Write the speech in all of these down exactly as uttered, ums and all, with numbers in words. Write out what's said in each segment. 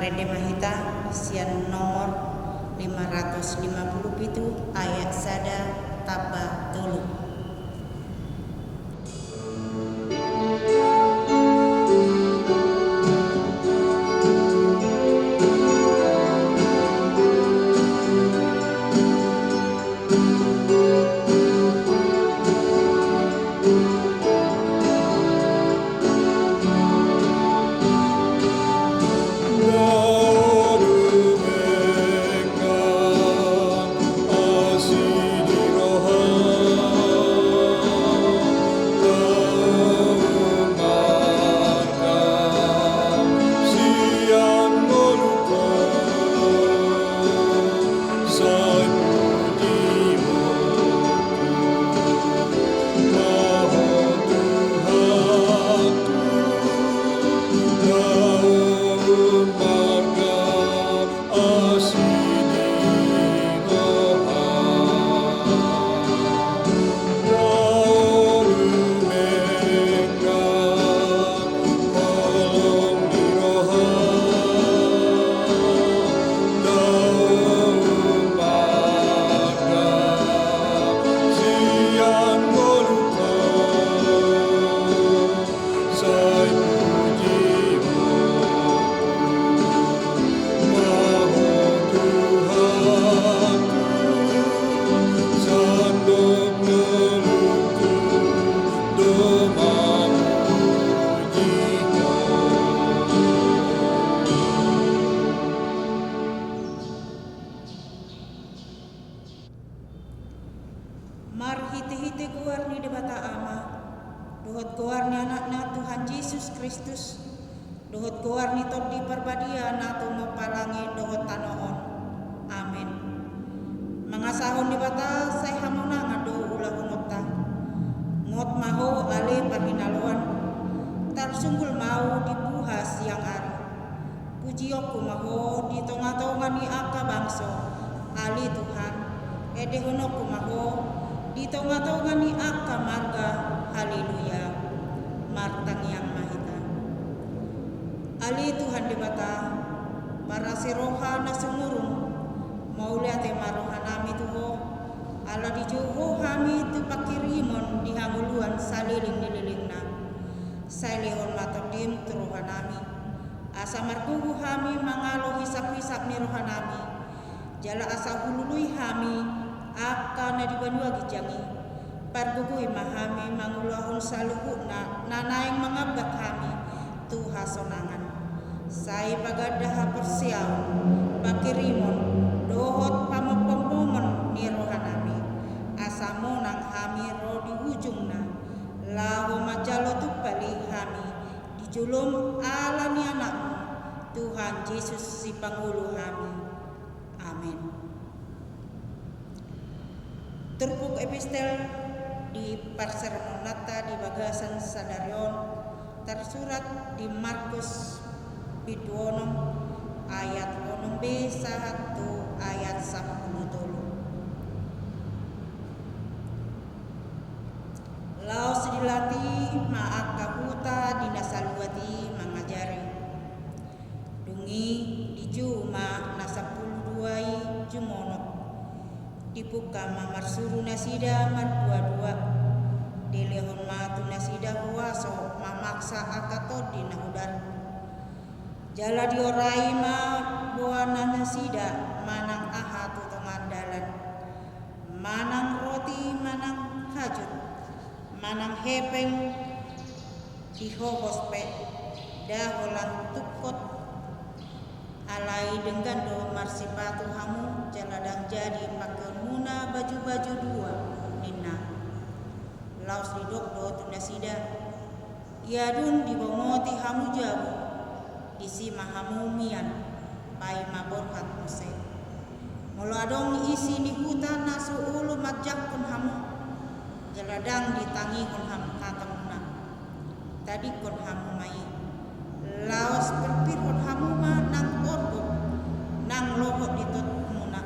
Rende ma hita sian nomor lima ratus lima puluh pitu ayat sada tamba tolu. Marhitehite goar ni Debata Ama, dohot goar ni Anakna Tuhan Jesus Kristus, dohot goar ni Tondi Parbadia na tumompa langit dohot tano on. Amen. Mangasahon Debata sai hamonangan do ulahononta. Ngot ma ho ale parhinaloan, tarsunggul ma ho di buha siang ari. Pujionku ma ho di tongatonga ni angka bangso, ale Tuhan, endehononku ma ho di tongatonga ni angka marga. Haleluya. Martangiang ma hita. Ale Tuhan Debata, parasi roha na sumurung, mauliate ma rohanami tu ho, ala dijou ho hami tu pangkirimon di hangoluan saleleng ni lelengna. Sai lehon ma Tondim tu rohanami, asa margogo hami mangalo hisaphisap ni rohanami, jala asa hulului hami angka na di banua ginjang i. Pargogoi ma hami mangulahon saluhutna na naeng mangambat hami tu hasonangan. Sai paganda haporseaon, pangkirimon, dohot pamompomon ni rohanami, asa monang hami ro di ujungna, laho manjalo tumpal i hami di jolom ala ni Anakmu, Tuhan Jesus Sipangolu hami. Amen. Turpuk epistel di parsermonanta di bagasan sadari on tarsurat di Markus bindu onom ayat onom be sahat tu ayat sampulu tolu. Laos dilatih ma angka huta di na saluat i mangajari. Dung i dijou ma na sampulu dua i jumonok. Dipungka ma marsuru nasida marduadua. Dilehon ma tu nasida huaso mamaksa angka tondi na hudar. Jala diorai ma boa nasida manang aha tu tongan dalan, manang roti manang hajut, manang hepeng dihohos pe, nda holan tungkot. Alai denggan do marsipatu hamu jala ndang jadi pangkeonmuna bajubaju dua, ninna. Laos didok do tu nasida, Ia dung dibongoti hamu jabu, disi ma hamu mian, paima borhat muse. Molo adong isi ni huta na so olo manjangkon hamu, jala ndang ditangihon hamu hatamuna, tadingkon hamu ma i, laos pirpirhon hamu ma nang orgot nang lohot di toruhmuna,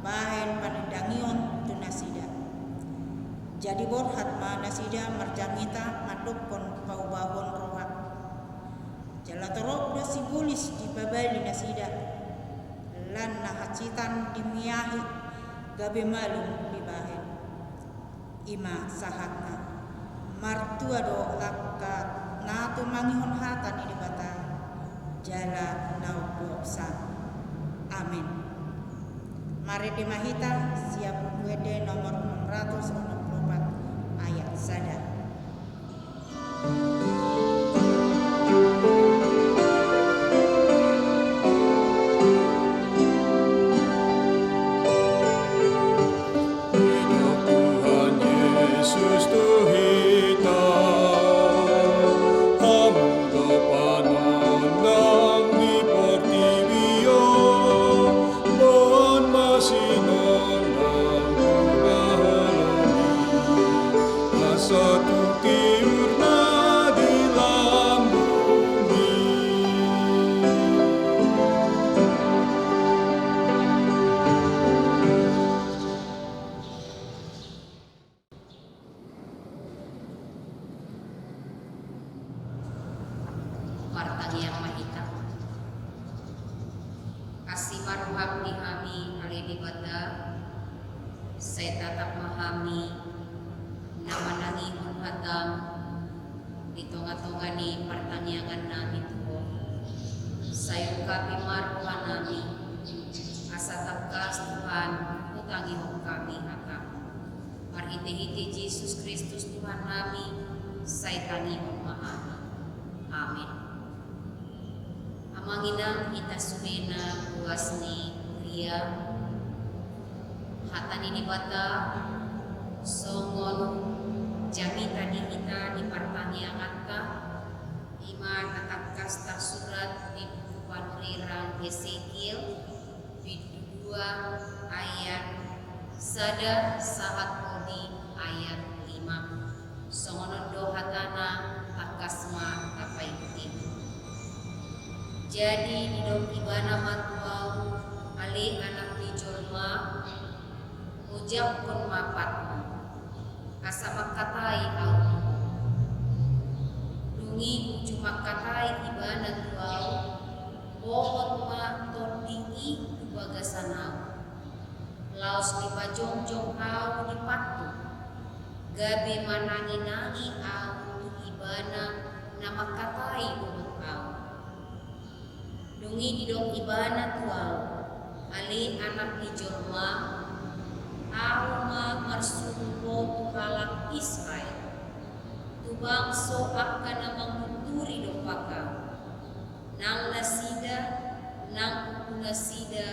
bahen panindangion tu nasida. Jadi borhat ma nasida marjamita mandokkon paubahon roha. Jala torop do sibolis dipabali nasida, lan na hansitan dimiahi gabe malum dibahen. I ma sahatna. Martua do angka na tumangihon hata ni Debata jala na umpeopsa. Amen. Marende ma hita sian Buku Ende nomor enam ratus enam puluh empat ayat sada. Didok Tuhan Jesus tu hita, hamu do panondang di portibi on, boan ma sinondang tu na holom i, asa tung tiur na di lambung i. Martangiang ma hita. Asi ma roham di hami ale Debata, sai tatap ma hami na manangihon hatam di tonga-tonga ni partangiangan nami tu Ho. Sai ungkapi ma roha nami, asa tangkas Tuhan hutangihon hami hatam. Marhite-hite Jesus Kristus Tuhan nami, sai tangihon ma hami. Amen. Amang inang hita sudena ruas ni huria, hata ni Debata songon jamita di hita di partangianganta, i ma na tangkas tarsurat di buku panurirang Hesekiel, bindu dua ayat sada sahat ro di ayat lima. Songon on do hatana, tangkas ma tapaihut. Jadi didok Ibana ma tu ahu, ale anak ni jolma, ojakhon ma patmu, asa mangkatai ahu. Dung i uju mangkatai Ibana tu ahu, bohot ma tondi i tu bagasan ahu, laos dipajongjong ahu di patmu, gabe manangi-nangi ahu tu Ibana na mangkatai dohot ahu. Dung i didok Ibana tu ahu, ale anak ni jolma, ahu ma marsuruh ho tu halak Israel, tu bangso angka na mangunturi dompak ahu. Nang nasida, nang umpunasida,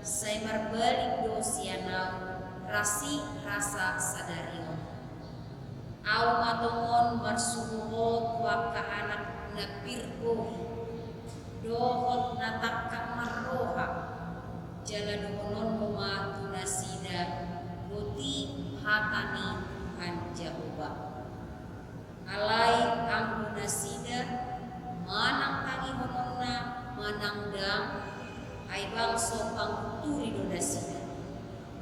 sai marbalik do sian ahu, ras i rasa sadari on. Ahu ma tongon marsuruh ho tu angka anak na pir bohi, dohot na tangkang marroha, jala dohononmu ma tu nasida, boti hata ni Tuhan Jahowa. Alai anggo nasida, manang tangihononna manang ndang, ai bangso pangunturi do nasida.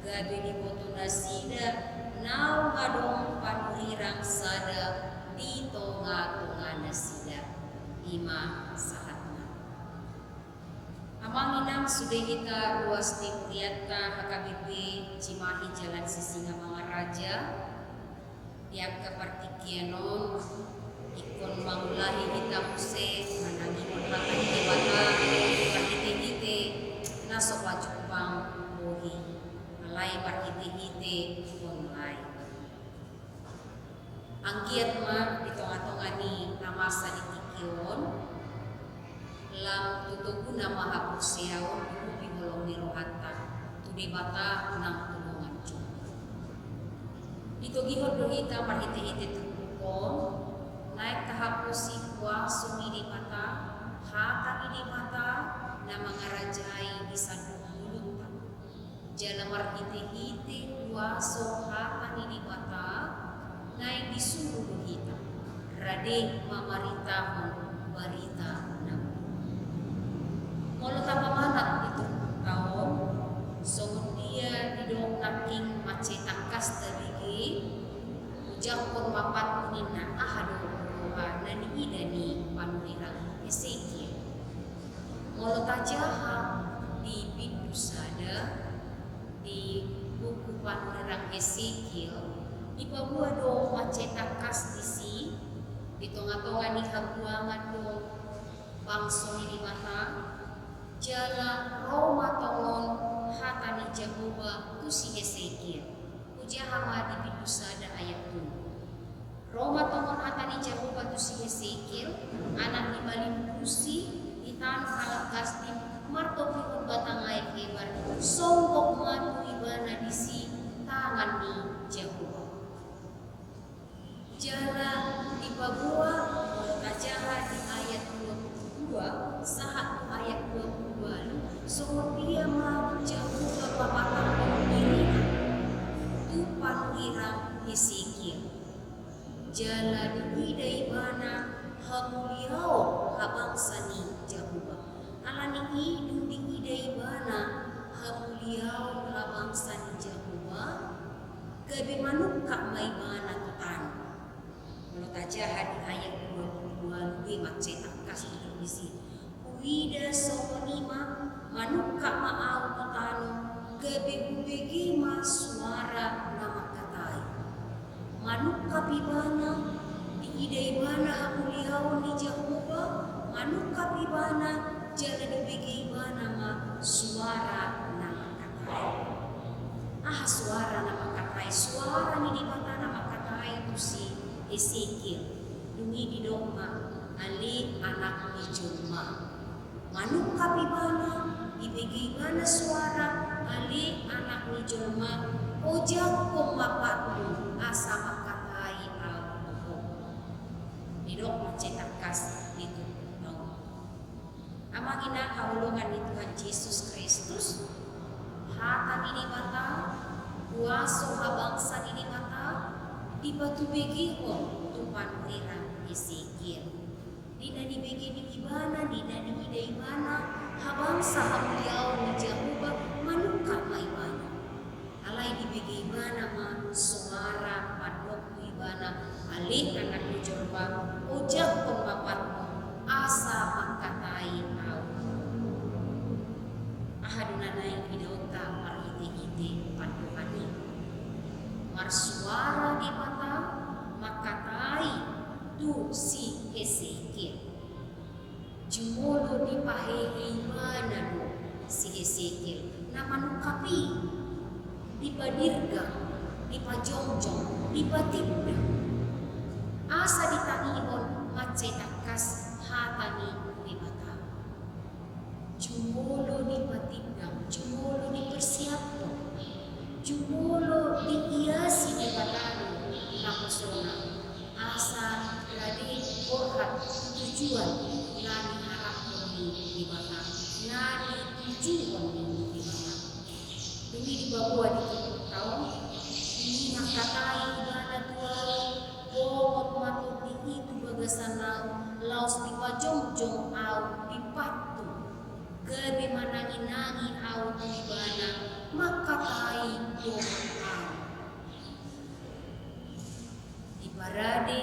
Gabe diboto nasida naung adong panurirang sada di tonga-tonga nasida. I ma sahatna. Amang inang sude hita ruas ni hurianta H K B P Cimahi Jalan Sisingamangaraja. Di angka partingkian on, ingkon mangulahi hita muse manangihon hata ni Debata marhite-hite na so pajumpang bohi, alai marhite-hite online. Anggiat ma di tonga-tonga ni na masa di tingki on, lam tu toguna ma haporseaon dohot holong ni rohanta tu Debata nang tu dongan jolma. Ditogihon do hita marhite-hite turpuk on, naeng tahaposi huaso ni Debata, hata ni Debata na mangarajai di sandok ngolunta. Jala marhite-hite huaso hata ni Debata, naeng disuru do hita rade mamaritahon barita na uli. Molo tapamanat di turpukta on, songon dia didok nangkin mansai tangkas tabege, ojakhon ma patmu ninna, aha do roha na niida ni panurirang Hesekiel. Molo tajaha di bindu sada di buku panurirang Hesekiel, dipaboa do mansai tangkas disi, di tongatonga ni habuangan do bangso ni Debata, jala ro ma tongon hata ni Jahowa tu si Hesekiel. Hujaha ma di bindu sada ayat tolu. Ro ma tongon hata ni Jahowa tu si Hesekiel, anak ni Malimbusi, di tano halak Kasdim, martopihon batang aek Kebar, songgop ma tu ibana disi tangan ni Jahowa. Jala dipaboa, molo tajaha di ayat dua puluh dua sahat tu ayat dua puluh ualu, songon dia ma Jahowa papatanghon dirina tu panurirang Hesekiel. Jala diida ibana hamuliaon habangsa ni Jahowa. Alani i dung diida ibana hamuliaon habangsa ni Jahowa, gabe manungkap ma ibana tu tano. Molo tajaha di ayat dua puluh dua be mansai tangkas didok disi. Huida songon i ma, manungkap ma ahu tu tano, gabe hubege ma suara na mangkatai. Manungkap ibana, diida ibana hamuliaon ni Jahowa, manungkap ibana, jala dibege ibana ma suara na mangkatai. Aha suara na mangkatai? Suara ni Debata na mangkatai tu si Hesekiel. Dung i didok ma, ale anak ni jolma. Manungkap ibana, dibege ibana suara, ale anak ni jolma, ojakhon ma patmu asa mangkatai ahu tu ho. Didok mansai tangkas di turpuk na on. Amang inang haholongan ni Tuhan Jesus Kristus, hata ni Debata, kuaso habangsa ni Debata, dipatubegehon tu panurirang Hesekiel. Di na dibege ni ibana, di na diida ibana habangsa hamuliaon ni Jahowa, manungkap ma ibana. Alai dibege ibana ma soara mandok tu ibana, ale anak ni jolma, ojakhon ma patmu asa mangkatai ahu. Aha do na naeng idaonta marhitehite pandohan i? Marsoara Debata mangkatai tu si Hesekiel. Jumolo dipahehe ibana do si Hesekiel na manungkap i, dipadirgak, dipajongjong, dipatindang. Asa ditangihon mansai tangkas hata ni Debata. Jumolo dipatindang, jumolo dipersiaphon, jumolo diiasi Debata do naposona. Asa rade borhat tu tujuan na niharaphon ni Debata, na nitujuhon ni Debata. Dung i dipaboa di turpukta on, dung i mangkatai ibana tu ahu, bongot ma tondi i tu bagasan ahu, laos dipajongjong ahu, dipattu, gabe mananginangi ahu tu ibana, mangkatai dohot ahu. Diparade,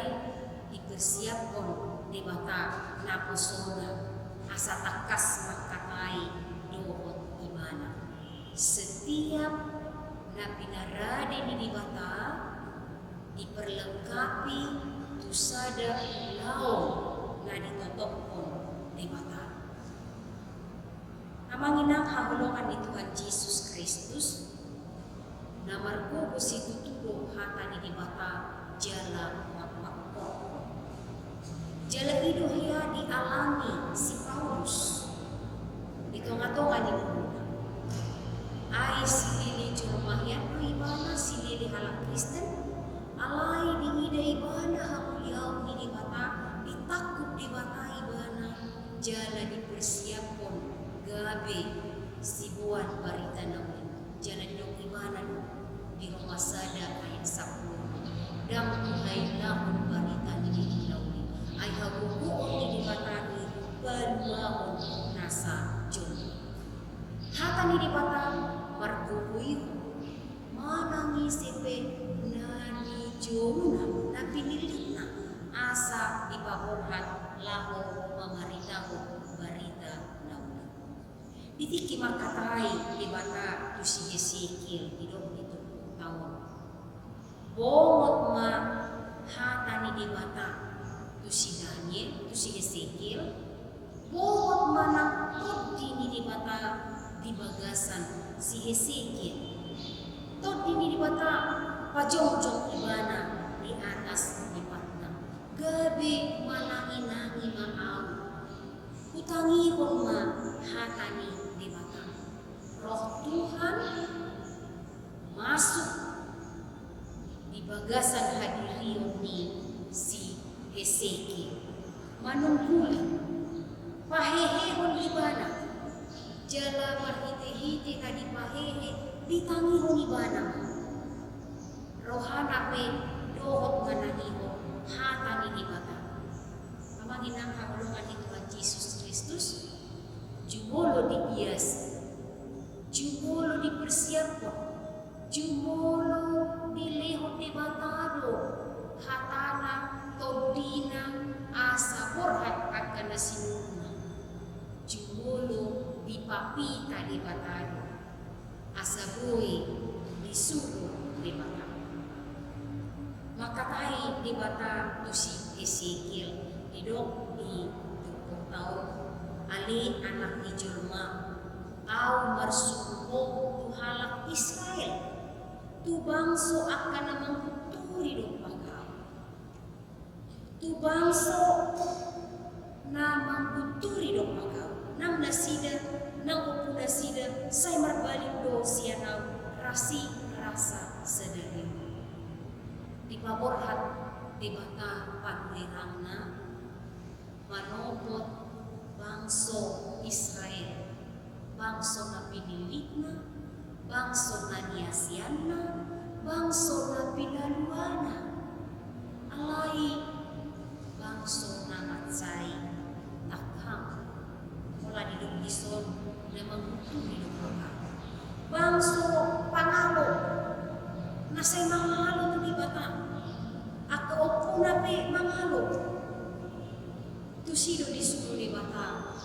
dipersiaphon Debata naposona asa tangkas mangkatai dohot ibana. Setiap na pinarade ni Debata diperlengkapi tu sada ulaon na ditotophon Debata. Amang inang haholongan ni Tuhan Jesus Kristus, na margogo situtu do hata ni Debata jala mangkophop. Jala i do hea dialami si Paulus di tongatonga ni ngoluna. Ai silili jolma hian do ibana, silili halak Kristen, alai diida ibana hamuliaon ni Debata, ditangkup Debata ibana, jala dipersiaphon gabe siboan barita na uli. Jala didok ibana do di Roma sada ayat sampulu, ndang huhailahon barita ni na uli, ai hagogoon ni Debata do i paluahon nasa jolma. Hata ni Debata margogo i, manang ise pe na nijouhon, na pinillitna, asa dipaborhat laho mamaritahon barita na uli. Di tingki mangkatai Debata tu si Hesekiel, didok di turpukta on: Bongot ma hata ni Debata tu si Daniel, tu si Hesekiel. Bongot ma nang Tondi ni Debata di bagasan si Hesekiel. Tondi ni Debata pajongjong ibana di atas lipatna, gabe mananginangi ma ahu. Hutangihon ma hata ni Debata. Roh Tuhan masuk di bagasan hadirion ni si Hesekiel, manungguli, pahehehon ibana, jala marhitehite na dipahehe ditangihon ibana. Rohana pe dohot manangihon hata ni Debata. Amang inang haholongan ni Tuhan Jesus Kristus, jumolo diias, jumolo dipersiaphon, jumolo dilehon Debata do hatana, tondina, asa borhat angka na sinuruna. Jumolo dipapita Debata do, asa boi disuru Debata. Mangkatai Debata tu si Hesekiel, didok di turpukta on: Ale anak ni jolma, Ahu marsuru ho tu halak Israel, tu bangso angka na manggunturi dompak Ahu. Tu bangso na manggunturi dompak Ahu, nang nasida, nang ompu nasida sai marbalin do sian Ahu rasirasa sadari on. Dipaborhat Debata panurirangna manopot bangso Israel, bangso na pinillitna, bangso na niasianna, bangso na pinaluana. Alai bangso na mansai tangkang. Pola didok dison na manggunturi dompak Ahu. Bangso pangalo, na sai mangalo tu Debata. Angka ompuna pe mangalo. Tusi do disuru Debata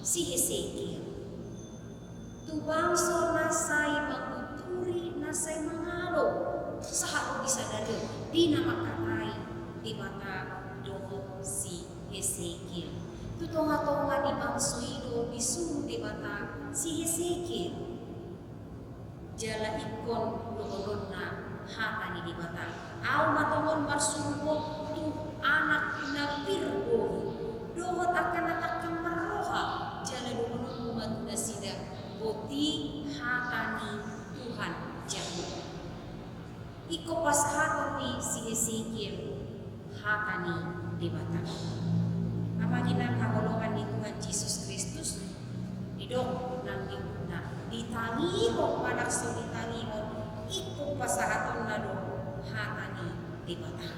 si Hesekiel. Tu bangso na sai manggunturi, na sai mangalo, sahat tu sadari on, di na mangkatai Debata dohot si Hesekiel. Tu tongatonga ni bangso i do disuru Debata si Hesekiel. Jala ingkon dohononna hata ni Debata: Ahu ma tongon marsuru ho tu anak na pir bohi dohot angka na tangkang marroha, jala dohononku ma tu nasida: Boti hata ni Tuhan Jahowa. Ingkon pasahaton ni si Hesekiel hata ni Debata. Amang inang haholongan ni Tuhan Jesus Kristus, didok nang di buku na, ditangihon manang so ditangihon, ingkon pasahatonna do hata ni Debata.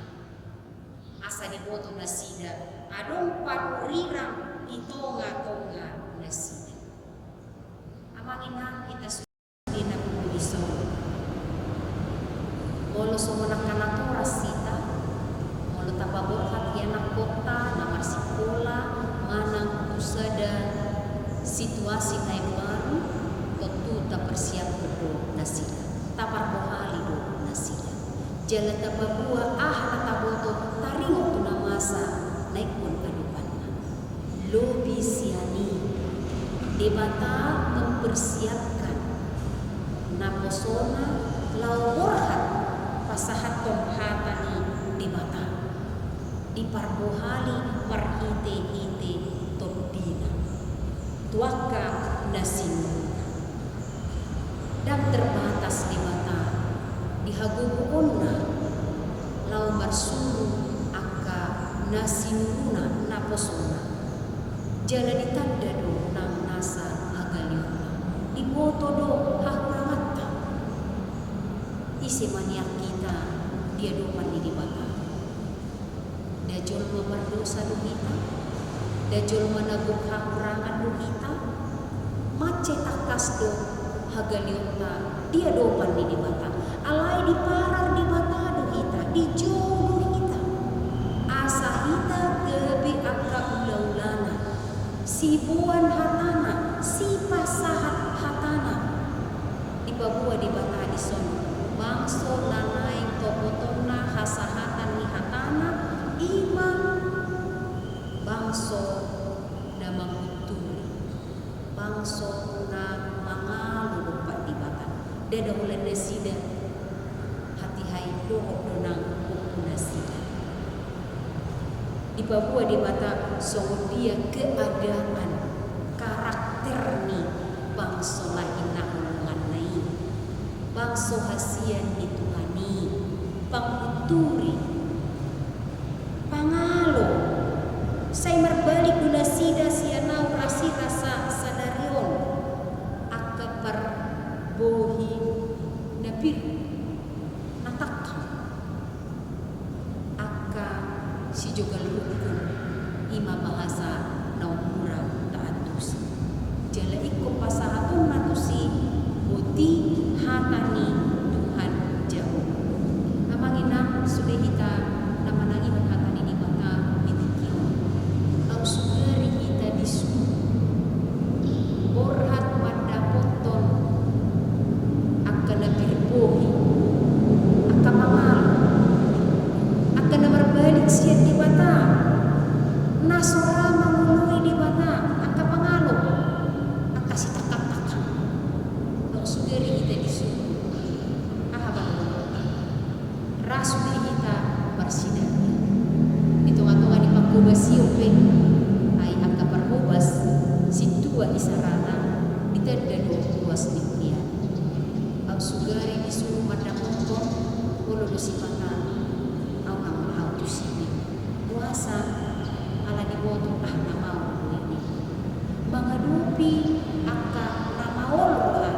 Asa diboto nasida adong panurirang di tongatonga nasida. Amang inang, hita su- Di na bungkul i son. Molo songon angka natoras hita, molo tapaborhat ianakkonta na marsikola manang tu sada situasi na imbaru, tontu taparsiaphon do nasida, taparbohali do nasida. Jala tapaboa aha na taboto taringot tu na masa na ingkon adopanna. Lobi sian i, Debata mempersiapkan naposona laho borhat pasahathon hata ni Debata. Diparbohali marhitehite tondina tu angka na sinuruna. Ndang terbatas Debata di hagogoonna laho marsuru angka na sinuruna naposona. Jala ditanda do nang nasa hagaleonna, diboto do hahuranganta. Ise ma nian hita di adopan ni Debata? Nda jolma mardosa do hita? Nda jolma na gok hahurangan do hita? Mansai tangkas do hagaleonta di adopan ni Debata. Alai diparar Debata do hita, dijou do hita. Asa hita gabe angka ulaulana, siboan hatana, sipa- Sahat hatana dipaboa Debata dison, bangso na naeng topotonna hasahatan ni hatana, i ma bangso na mangunturi, bangso na mangalo dompak Debata. Ndada holan nasida hatiha i, dohot do nang ompu nasida. Dipaboa Debata songon dia keadaan, karakter ni bangso na hinaholonganna i. Bangso hasian ni Tuhan i, pangunturi, pangalo. Sai marbalik do nasida sian na hurasa sadari on, angka parbohi na pir, na tangkang, angka sijogal rungkun, i ma bahasa na ummura taantusi. Jala ingkon pasahatonna tusi boti hata ni Tuhan Jahowa. Amang inang, sude hita na manangihon hata ni Debata di tingki on, aut sugari hita disuru borhat mandapothon angka na pir bohi, angka pangalo, angka na marbalik sian Debata, na so ra mangoloi Debata, angka pangalo, angka sitangkangtangkang. Aut sugari hita disuru, aha ma dohononta? Ra sude hita marsidangian. Di tongatonga ni parhobasion pe, ai angka parhobas, sintua isarana, ditanda do ruas ni huria. Aut sugari disuru mandapothon, olo do sipata, au na mangalo tusi. Boasa? Ala diboto, ah, na maol do i. Mangadopi angka na maol rohana,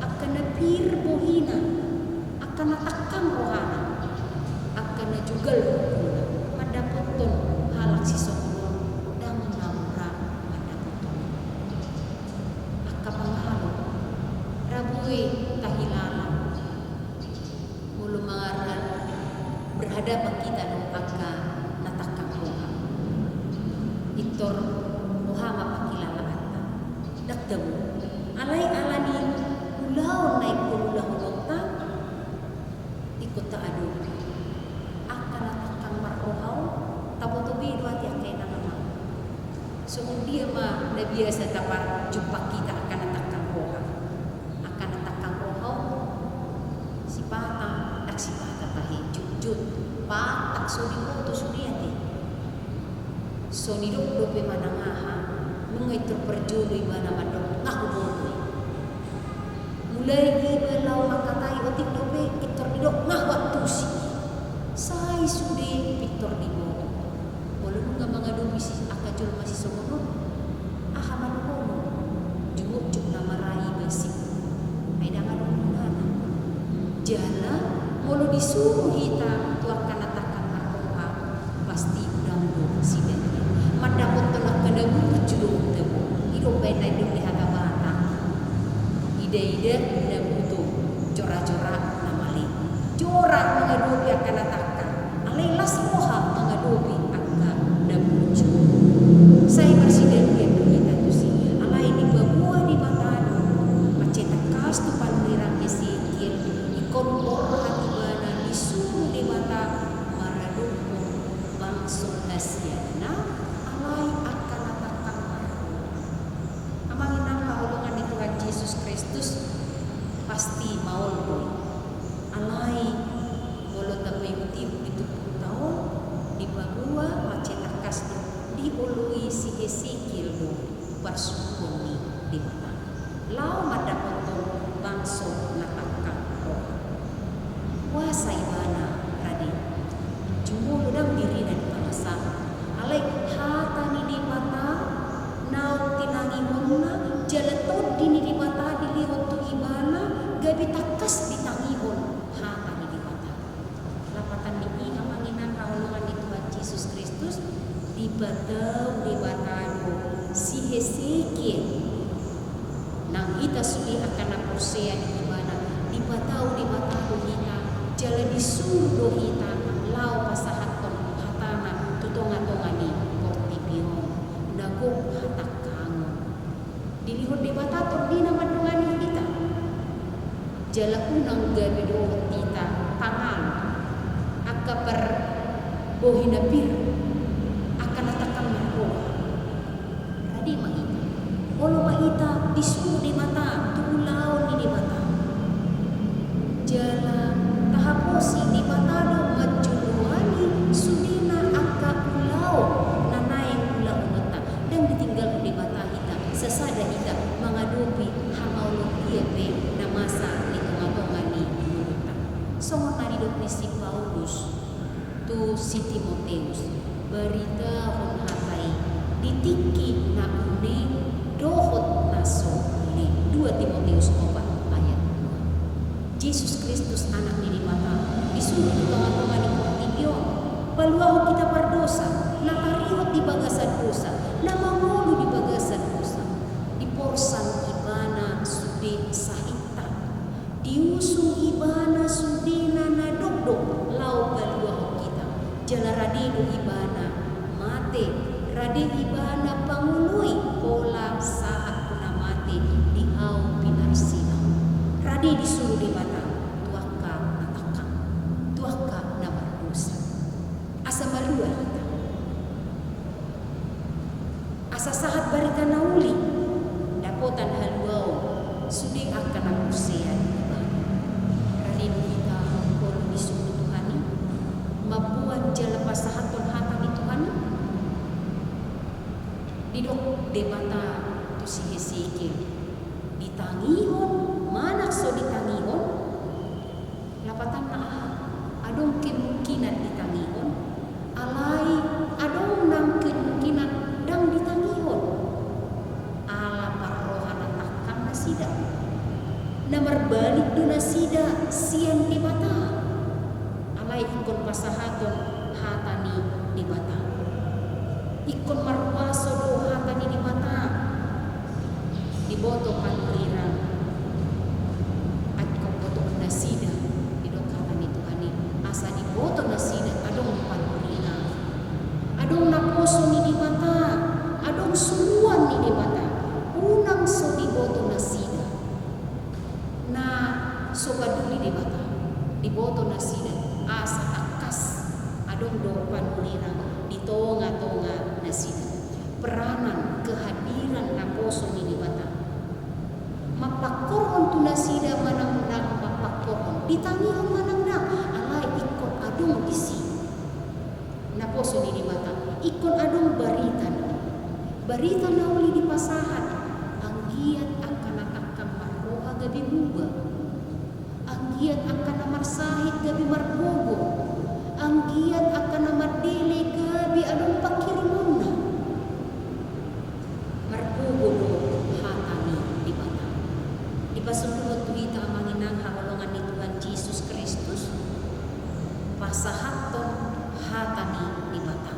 angka na pir bohina, angka na tangkang rohana, angka na jogal rungkunna, mandapothon halak sisongon on, ndang na mura mandapothon. Angka pangalo, ra boi tahilala molo mangarhal-, berhadapan hita dohot angka na tangkang roha. Pintor roha ma pangkilalaanta. Ndang tabo. Alai ala ni ulaon na ingkon ulahononta, ingkon taadopi. Angka na tangkang marroha on, taboto be do ate angka inang amang. Songon dia ma na biasa taparjumpa hita angka na tangkang roha. Angka na tangkang roha on, sipata, ndang sipata tahe, jotjot, patang so diboto sude ate. So nidok dope manang aha, nunga pintor parjolo ibana mandok, nga huboto i. Mulai iba laho mangkatai otik dope, pintor didok, nga huantusi. Sai sude pintor diboto. Molo nunga mangadopi si angka jolma sisongon on, aha ma dohonon? Jumukjuk nama ra iba si. Ai ndang adong gunana. Jala molo disuru hita tu angka na tangkang marroha, pasti ndang do sidada. Mandapothon angka na burju do hita bo. I do umbahen na nidok ni hata Batak. Idaida na buto, jorajora na male. Jora mangadopi angka na tangkang, alai las roha mangadopi angka na burju. Sai marsidangian do hita tusi, alai dipaboa Debata do mansai tangkas tu panurirang Hesekiel, ingkon borhat ibana disuru Debata maradophon bangso hasianna, alai angka na tangkang marroha. Amang inang na hinaholongan ni Tuhan Jesus Kristus, pasti maol do i. Alai molo tapaihutihut di turpukta on, dipaboa mansai tangkas do dioloi si Hesekiel do parsuruon ni Debata laho mandapothon bangso na tangkang roha. Boasa ibana, rade? Jumolo ndang dirina dipangasahon, alai hata ni Debata naung tinangihonna jala tondi ni Debata dilehon tu ibana, gabe tangkas ditangihon hata ni Debata. Lapatan ni i, amang inang na hinaholongan ni Tuhan Jesus Kristus, dipatau Debata do si Hesekiel. Nang hita sude angka na porsea di ibana, dipatau Debata do hita, jala disuru do hita laho pasahathon hatana tu tongatonga ni portibi on. Na gok hatangkangon. Dilehon Debata Jala unang gabe dohot hita pangalo, angka parbohi na pir, angka na tangkang marroha. Rade ma hita. Olo ma hita disuru Debata tu ulaon ni Debata. Jala tahaposi Debata do manjoloani sudena angka ulaon na naeng ulaononta. Ndang ditinggalhon Debata hita, sasada hita mangadopi hamaolon dia pe na masa di tongatonga ni ngolunta. Songon na nidok ni si Paulus tu si Timoteus, baritahon hata i di tingki na une dohot na so une. Dua Timoteus opat ayat dua. Jesus Kristus, Anak ni Debata, disuru tu tongatonga ni portibi on, paluahon hita pardosa, na tarihot di bagasan dosa, na mangolu di bagasan dosa. Diporsan Ibana sude sahitta. Diusung Ibana sudena na dokdok laho paluahon hita. Jala rade do Ibana mate, rade Ibana pangoloi pola sahat tu na mate di hau pinarsilang. Rade disuru Debata tu angka na tangkang, tu angka na mardosa. Asa malua hita. Asa sahat barita na uli, dapotan haluaon sude angka na porsea di Ibana. Rade do hita olo disuru Tuhan i, mamboan jala pasahathon hata ni Tuhan i. Didok Debata tu si Hesekiel, ditangihon manang so ditangihon, lapatanna aha? Adong kemungkinan ditangihon, alai adong nang kemungkinan ndang ditangihon. Ala parroha na tangkang nasida. Na marbalik do nasida sian Debata. Alai ingkon pasahaton hata ni Debata. Ingkon markuaso do hata ni Debata. Diboto panurirang, ai ingkon botoon nasida, didok hata ni Tuhan i, asa diboto nasida adong panurirang. Adong naposo ni Debata, adong suruan ni Debata, unang so diboto nasida. Na so paduli Debata, diboto nasida, asa tangkas adong do panurirang di tongatonga nasida. Peranan, kehadiran naposo ni Debata. Mampangkorhon tu nasida manang ndang mampangkorhon, ditangihon manang ndang, alai ingkon adong disi. Naposo ni Debata, ingkon adong barita na uli. Barita na uli dipasahat, anggiat angka na tangkang marroha gabe muba. Anggiat angka na marsahit gabe margogo. Anggiat angka na mandele gabe adong panghirimonna. Margogo do hata ni Debata. Dipasunduhon tu hita amang inang haholongan ni Tuhan Jesus Kristus, pasahathon hata ni Debata.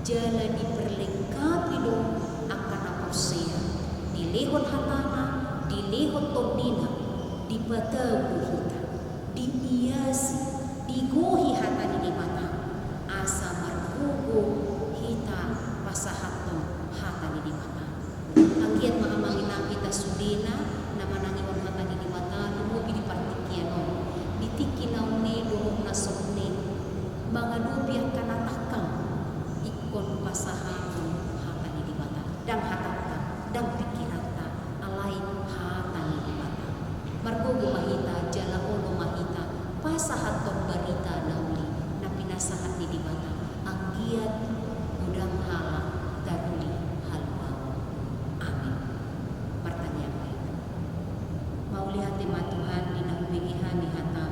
Jala diperlengkapi do angka na porsea, dilehon hatana, dilehon tondina, dipatau do hita, diiasi, digohi hata ni Debata, asa margogo hita pasahathon hata ni Debata. Anggiat ma amang inang hita sudena na manangihon hata ni Debata, lumobi di partingkian on, di tingki na une dohot na so une, mangadopi angka na tangkang, ingkon pasahathon hata ni Debata. Ndang hatanta, ndang pingkiranta, alai hata ni Debata. Margogo ma hita jala olo ma hita pasahathon barita na uli na pinasahat ni Debata, anggiat godang halak taruli haluaon. Amin. Martangiang ma hita. Mauliate ma Tuhan di na hubege hami hataM.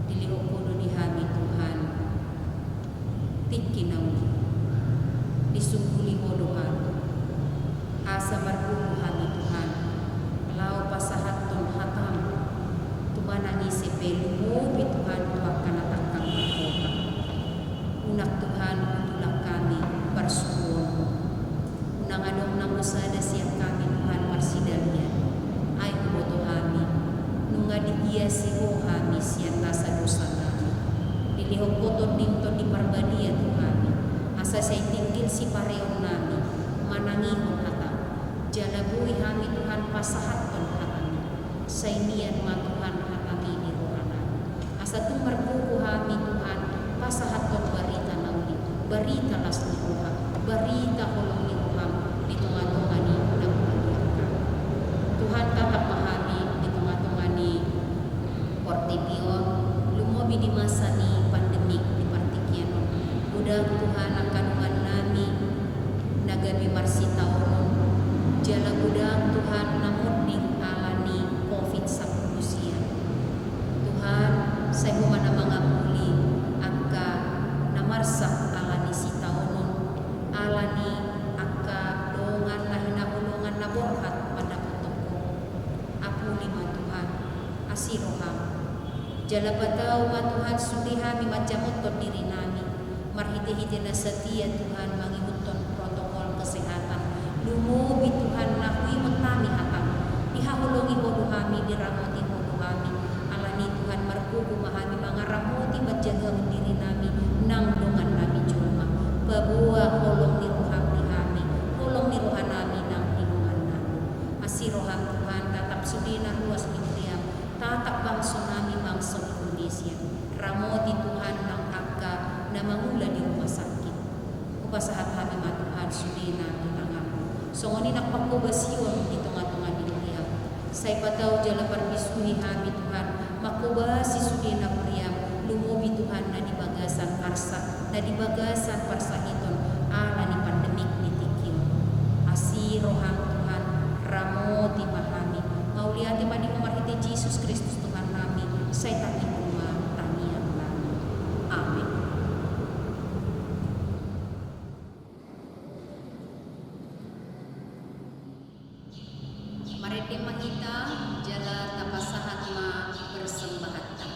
Dilehon Ho do di hami Tuhan tingki na uli. Disunduli Ho do hami asa margogo hami Tuhan, laho pasahathon hataM tu manang ise pe, lumobi Tuhan tu angka na tangkang marroha. Unang Tuhan hutulak hami parsuruonMu. Unang adong nang sada sian hami Tuhan marsidalian. Ai huboto hami, nunga diiasi Ho hami sian nasa dosa nami. Dilehon Ho TondiM, Tondi Parbadia tu hami, asa sai tinggil sipareon nami manangihon hataM. Jala boi hami Tuhan pasahathon hataMi. Sai mian ma Tuhan hataMi di rohanami. Asa tung margogo hami Tuhan, pasahathon barita na uli, barita las ni roha, barita holong ni rohaM di tonga-tonga ni na hurang. Tuhan, tatap ma hami di tonga-tonga ni portibi on, lumobi di masa ni pandemik di partingkian on. Godang Tuhan angka dongannami na gabe marsitaonon, jala godang Tuhan na monding ala ni covid sampulu sia. Tuhan, sai Ho ma na mangapuli angka na marsak ala ni sitaonon, ala ni angka dongan na hinaholongan na borhat mandapothon Ho. Apuli ma Tuhan, asi rohaM. Jala patau ma Tuhan sude hami manjamothon dirinami, marhite-hite na satia Tuhan mangihuthon protokol kesehatan. Lumobi Tuhan na huingot hami hataM, dihaholongi Ho do hami, diramoti Ho do hami. Alani Tuhan, margogo ma hami mangaramoti manjagahon dirinami nang dongannami jolma. Paboa holong ni rohaM di hami, holong ni rohanami nang di dongannami. Asi rohaM Tuhan, tatap sude na ruas di huriaM, tatap bangso nami bangso Indonesia. Ramoti Tuhan nang angka na mangula di rumah sakit. Hupasahat hami ma Tuhan sude na tu tanganMu. Songon i nang panghobasion di tonga-tonga ni huriaM. Sai patau jala parbisuhi hami Tuhan, manghobasi sude na huriaM, lumobi Tuhan na di bagasan arsak, na di bagasan parsahiton, ala ni pandemik di tingki on. Asi rohaM Tuhan, ramoti ma hami. Mauliate ma di Ho marhite Jesus Kristus Tuhan nami, sai tangihon ma tangiang nami. Amen. Marende ma hita, jala tapasahat ma persembahanta.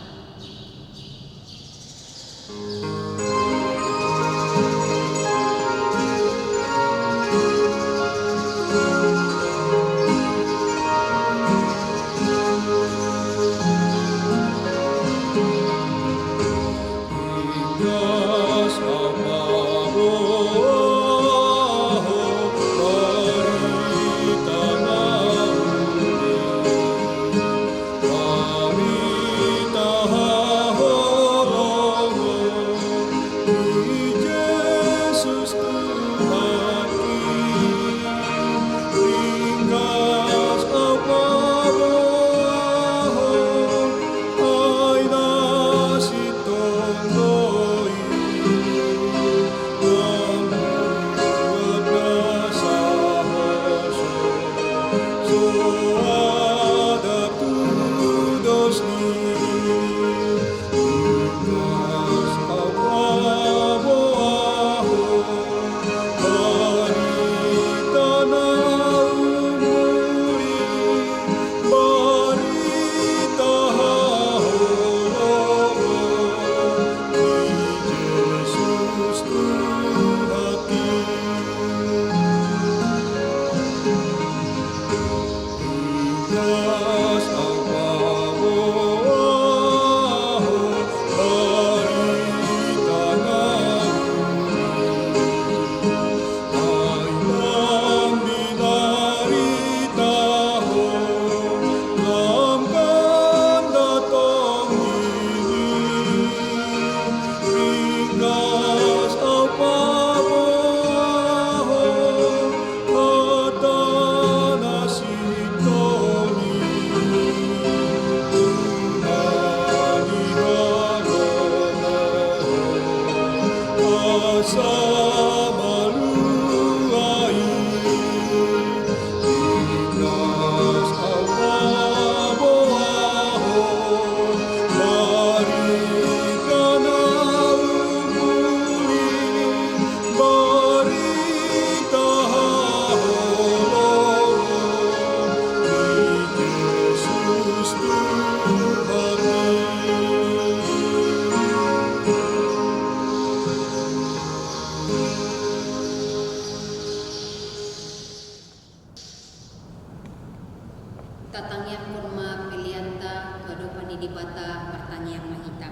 Tatangiangkon ma peleanta tu adopan ni Debata. Martangiang ma hita.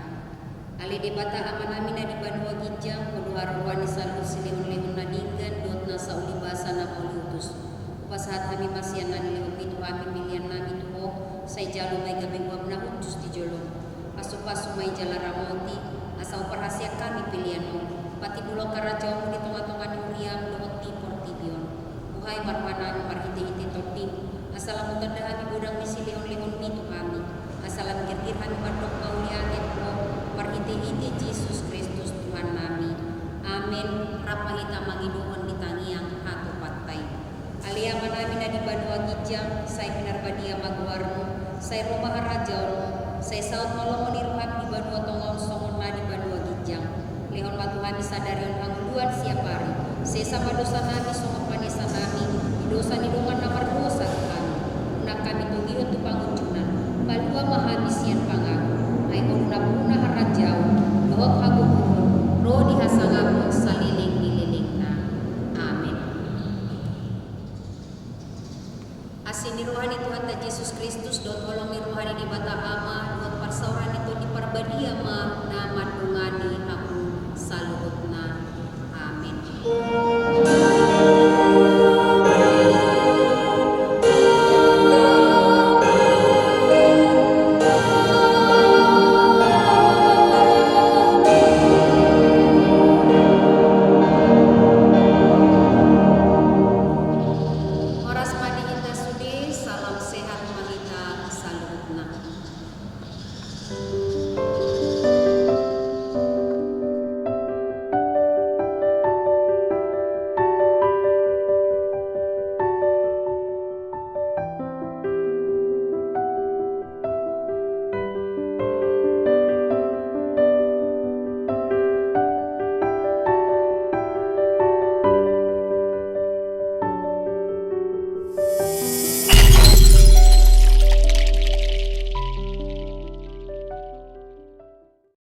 Ale Debata Amanami na di banua ginjang, Ho do haroroan ni saluhut silehon-lehon na denggan dohot na sauli basa na mauliutus. Hupasahat hami ma sian na nilehonMi tu hami peleannami tu Ho, Sai jalo ma i gabe uap na hushus di jolom. Pasupasu ma i jala ramoti, asa umparhaseang hami pelean on, patimbulhon harajaonmu di tongatonga ni huriam dohot di portibi on. Buhai ma rohanami marhitehite Tondim, asa lam hutanda hami godang ni silehonlehonmi tu hami, asa lam girgir hami mandok mauliate Ho, marhitehite Jesus Kristus Tuhannami. Amen. Rap ma hita mangidohon di tangiang hatopanta i. Ale Amanami na di banua ginjang, sai pinarbadia ma goarmu, sai ro ma harajaonmu, sai saut ma lomo ni roham di banua tonga on songon na di banua ginjang. Lehon ma tu hami sadari on hangoluan siapari, sesa ma dosanami songon panesanami di dosa ni dongan na mardosa tu hami. Unang hami togihon tu pangunjunan, palua ma hami sian pangago, ai Ho do nampuna harajaon dohot hagogoon ro di hasangapon saleleng ni lelengna. Amen. Asi ni roha ni Tuhanta Jesus Kristus dohot holong ni roha ni Debata Ama dohot parsaoran ni Tondi Parbadia ma